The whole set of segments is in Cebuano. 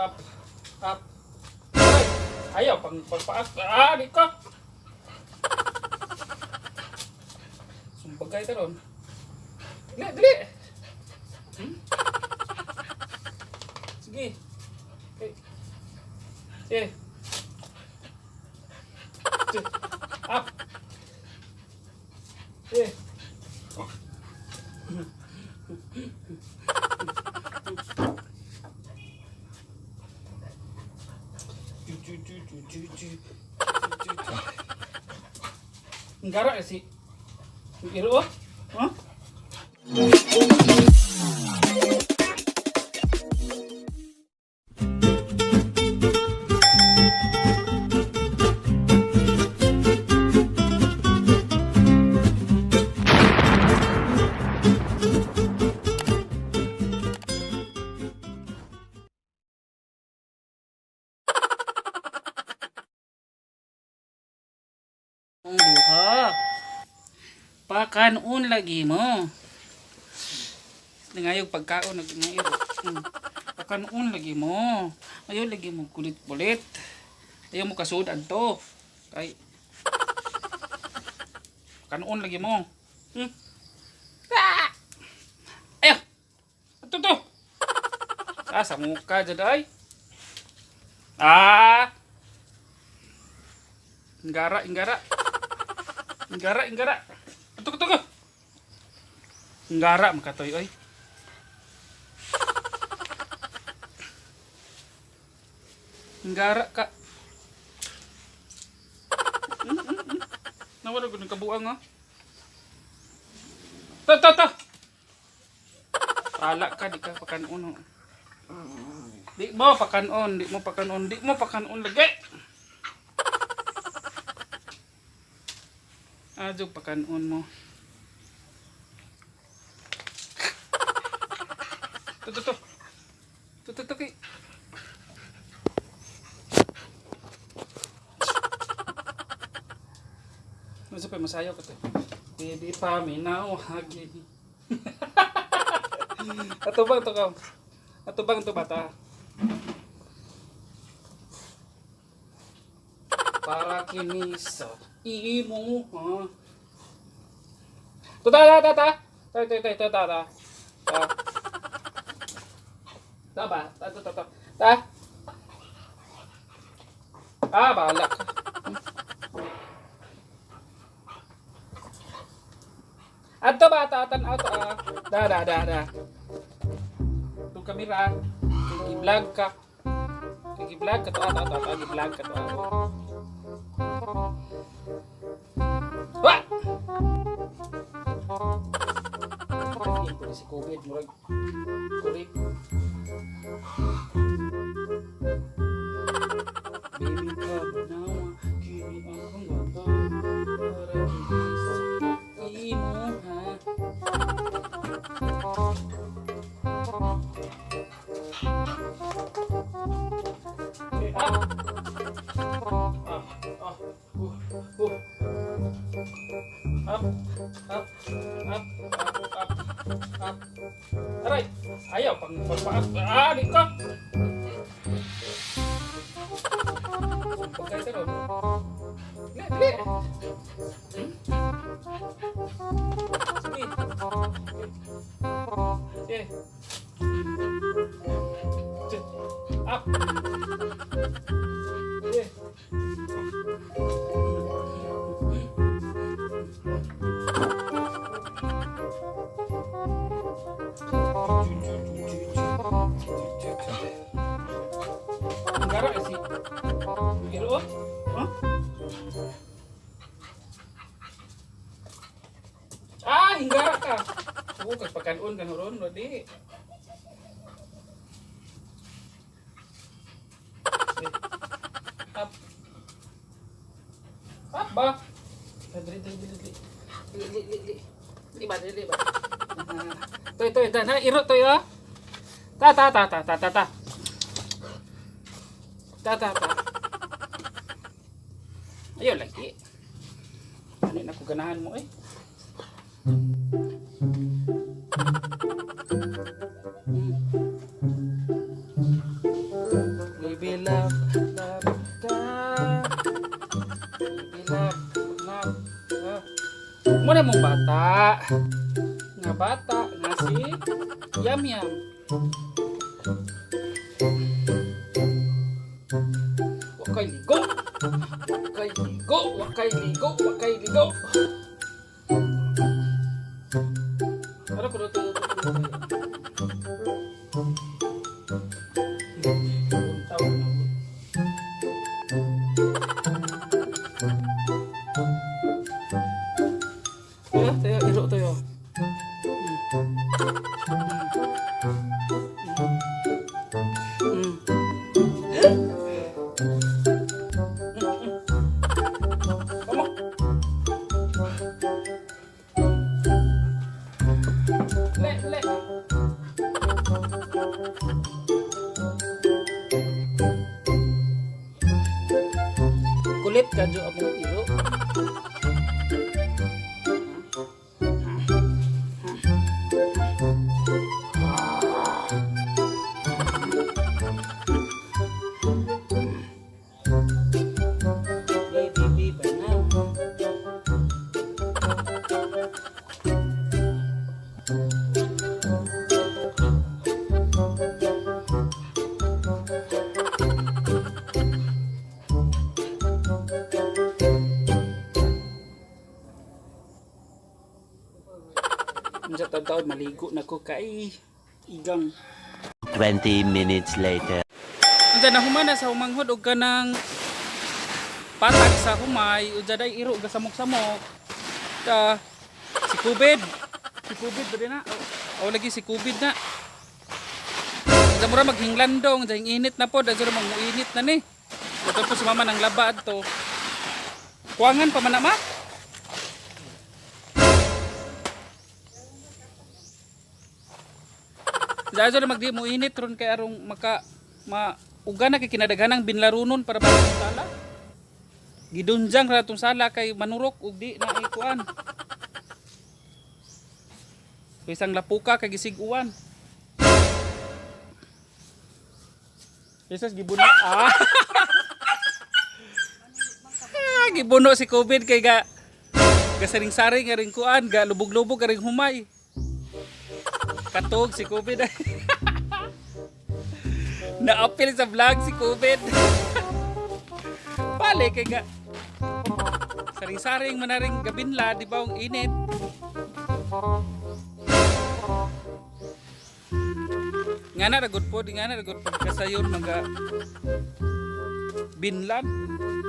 Up. Up. Ay, ayaw pang pagpaak. Ah, di ka. Sumbagay ta ron. Dili, dili. Sige. Okay. Sige. Sige. Up. Sige. Ju, ju, ju, ju, ju, ju. Ju, ju, ju. Gara si. Iro, oh. Huh? Ang duha. Pakanon lagi mo. Nangayog pagkaon nag ngayo. Pakanon lagi mo. Ayaw lagi mo kulit-kulit. Ayaw mo kasud adto. Kay pakanon lagi mo. Ah! Ayaw. Ato to. Ah, sa muka jud ay. Ah. Inggara, inggara. Inggara, inggara. Ato to ko. Inggara makatoy oy. Inggara ka. Nawala ko ng kabuang ha. Ta ta ta. Pala ka, di ka pakanon. Oh. Di mo pakanon, di mo pakanon, di mo pakanon lagi. Adyo pakanon mo. To to to. To to to kay. Masa pa masayaw ka to. Baby paminaw hagi. Ato bang to ka? Ato bang to bata? Para kini sa imo ha. To ta ta ta ta. Ta ta ta ta ta ta. Ta. Ta ba? Ta ta ta ta. Ta. Ah, bahala ka. Adto ba ta tan ato ah. Da da da da. Itong kamera. Kay vlog ka. Kay vlog ka to ato ato ato vlog ka to. Ah. Wa! Lagi ko si COVID murag kurik. Baby come now, kini akong bata. Para kini sa imo ha. Eh, ah. Ah, ah, Up, up, up, up, up, up. Aray, ayaw pang pagpaak. Ah, di ka. Pagkay ron. Dili, dili. Sige. Sige. Sige. Up. Sige. Gara si. Iro. Huh? Ah, hinggara ka. Oo, kag pagkanon ka ron, di. Up. Up ba? Dali, dali, dali, dali. Dali, dali, dali. Dali ba, dali ba? Ah, Toy, toy, ta, na, iro, toy, ah. Ta, ta, ta, ta, ta, ta, ta. Ta, ta, ta. Ayaw lagi. Ano na ko ganahan mo eh. Muna mong bata. Nga bata nga si Yam Yam. Wa kay ligo. Wa kay ligo, wa kay ligo, wa kay ligo. Ano ko to? Taw na. Tayo, tayo, iro tayo. Tama. Le, le. Kulit ka jo among iro. Baby, baby, now. Unsa taon maligo na ko kay igang. 20 minutes later. Unsa na human na sa humanghod og kanang patag sa humay, unsa day iro ga samok-samok. Ta si Kubid. Si Kubid ba din na? O lagi si Kubid na. Unsa mura maghinglandong, unsa init na pod, unsa manguinit na ni. Ito po si mama nang laba adto. Kuangan pa man na ma? Sa na magdi mo init ron kay arong maka ma uga na kay kinadaghanang binlarunon para ba sala. Gidunjang ra tong sala kay manurok ug di na ikuan. Isang lapuka kay gisig-uwan. Jesus gibuno. Ah. Ah, gibuno si COVID kay ga gasaring-saring nga ring kuan, ga lubog-lubog nga ring humay. Katog si COVID. Na-appeal sa vlog si COVID. Pali kay ga saring-saring man na ring gabinla, di ba ang init. Nga na ragod po, di nga na ragod po kasayon mga binlan.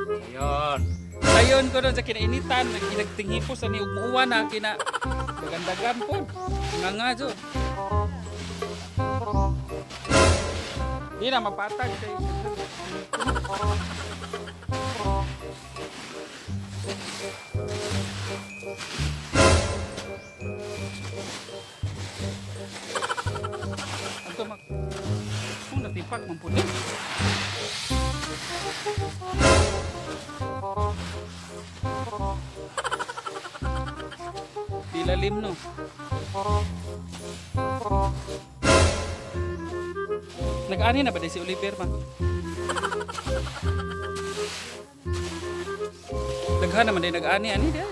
Sayon. Sayon ko doon sa kinainitan, nagtinghi po sa ni ugmuwa na kina dagandagan po. Nga nga jo. Di na mapatag kay. Anto mak kung natipak man po ni. Di lalim no. Nag-ani na ba di si Oliver ma? Daghan naman din nag-ani ani di.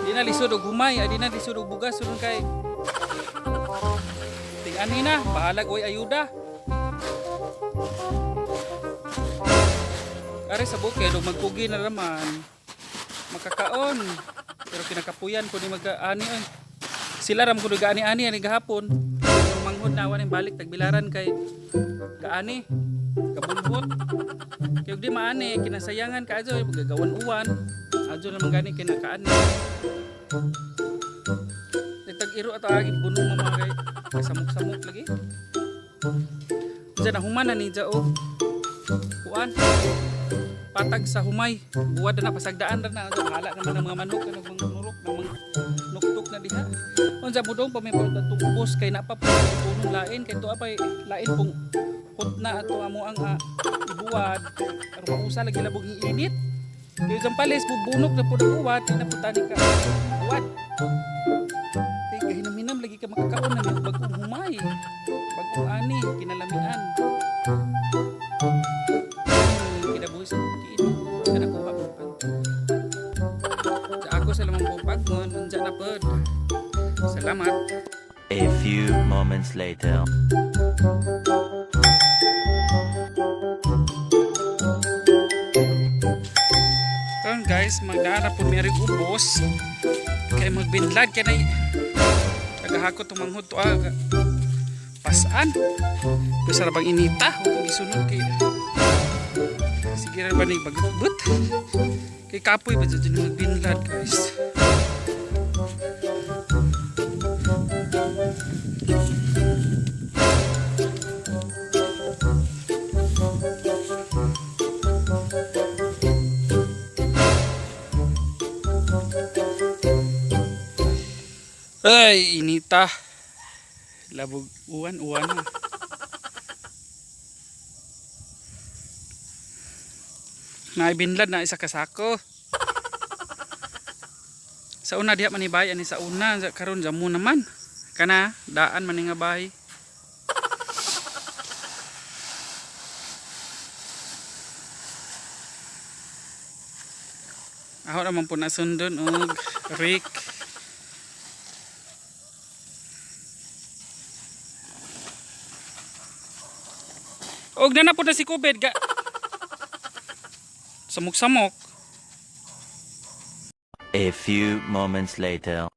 Di na lisod og humay, di na lisod og bugas sulod kay ting-ani na, bahalag oy ayuda. Are sa bukid og magkugi na raman. Makakaon. Pero kinakapuyan ko ni mag-ani oy. Sila ram kuno gaani-ani ani gahapon. Ang manghod na wa ning balik tagbilaran kay gaani. Kabulbot. Kay og di maani kinasayangan ka adyo gagawan uwan. Adyo naman gani kinakaani. Nagtag-iro ato agi buno mga kay samok-samok lagi. Diyan na human na ni og kuan. Patag sa humay. Buwad na pasagdaan ra na. Bahala naman ang mga manok kanang mga nurok ng mga nuktok na diha. Unsa mo dong pa may tubos kay napa po punong lain kay tuwa pay lain pong hot na ato amo ang ibuwad aron mausa lagi labog ang init. Kay Zambales bubunok na pud ang uwad kay naputani ka uwad. Kay gahinam-hinam lagi ka makakaon na may bagong humay. Bagong ani kinalamian. Kinabuhi sa bukid. Kanakuha mo pa. Sa ako sa lamang moments later. Karon guys, magdara po mi aring ubos. Kay magbinlad kay nay nagahakot tong manghod to ah. Pasaan. Bisa ra bang inita o gisunod kay sige ra ba ni bagbut. Kay kapoy ba jud magbinlad, guys. Ay, inita. Labog uwan, uwan na. Naibinlad na isa ka sako. Sa una diha man ni bay ani sa una sa karon jamo naman. Kana daan man ni nga bay. Ako naman po nasundon og Rick. Og na na po na si Kubed ga. Samok-samok. A few moments later.